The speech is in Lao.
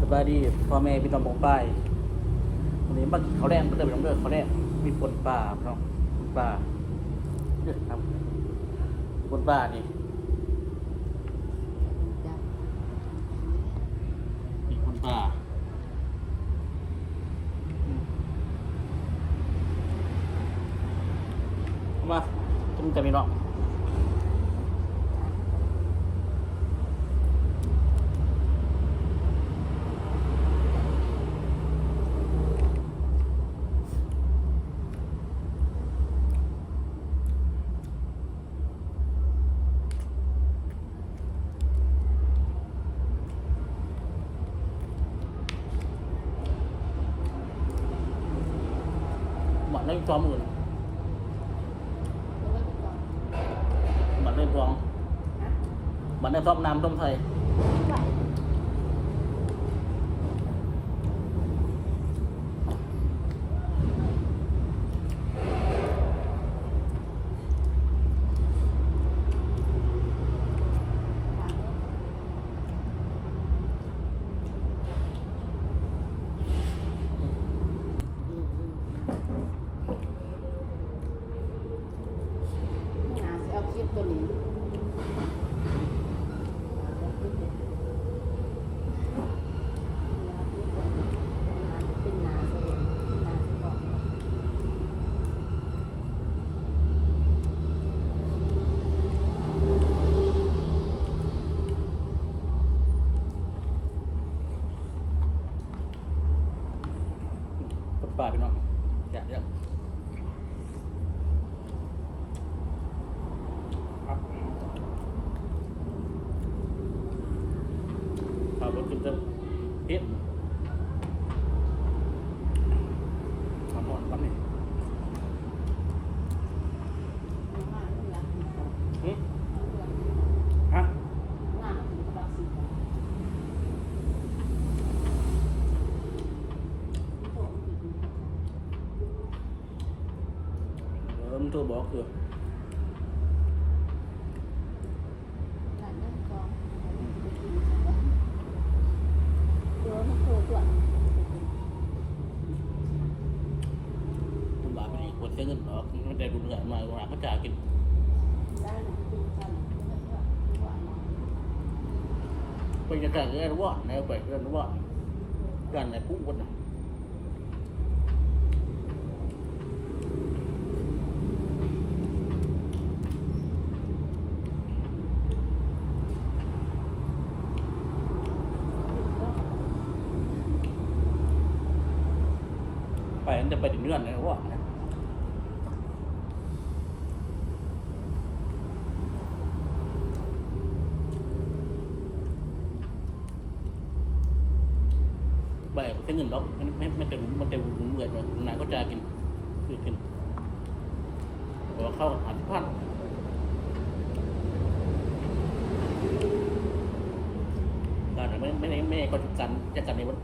ສະບາຍດີພໍ່ແມ່ພີ່ນ້ອງປ້ອງປາຍ ມື້ນີ້ມາກິນເຂົ້າແລງເດີພີ່ນ້ອງເດີ ເຂົ້າແລງມີປົ່ນປາພີ່ນ້ອງ ປົ່ນປາ ເດີ ເອົາ ປົ່ນປານີ້ ມີປົ່ນປາ. ມາ ກິນກັນພີ່ນ້ອງ ບັດໃນຊອມອື່ນ ບັດໃນຊອມ ບັດໃນຊອມນ້ຳຕົ້ມໄທ. ໜ້າຊິເອົາຄລິບໂຕນີ້ ເປັນໜ້າ ເປັນໜ້າສະເພາະ. ປາພີ່ນ້ອງ ແຊບເດີ ຄັກ ເອົາລົດກິນເຕີມ ເຜັດ ນ້ຳຮ້ອນປານນີ້. ຫຶ? ຮະ? ເອີ ມັນໂທບອກຢູ່. ເອີ ມັນໂທຕົວະ ມັນວ່າໄປນີ້ບໍ່ເສຍເງິນດອກ ມັນໄດ້ບຸນເຮືອນມາ ວ່າເຂົາຈະກິນ ໄປຈັ່ງຊັ້ນເຮືອນວອນ ໄປເຮືອນວອນ ເຮືອນນາຍປຸ້ງພຸ້ນນະ. ໄປ ມັນຈະໄປເດືອນເນາະ ບໍ່ໃຫ້ເສຍເງິນດອກ ມັນ ມັນ ມັນຈະ ມັນຈະເມື່ອຍ ນາຍກໍຈ່າຍກິນ ຊື້ກິນ ເພາະວ່າເຂົ້າຫ້າສິບພັນ ການແມ່ ແມ່ ແມ່ກໍຈັດການ ຈັດການໃຫ້ໝົດ.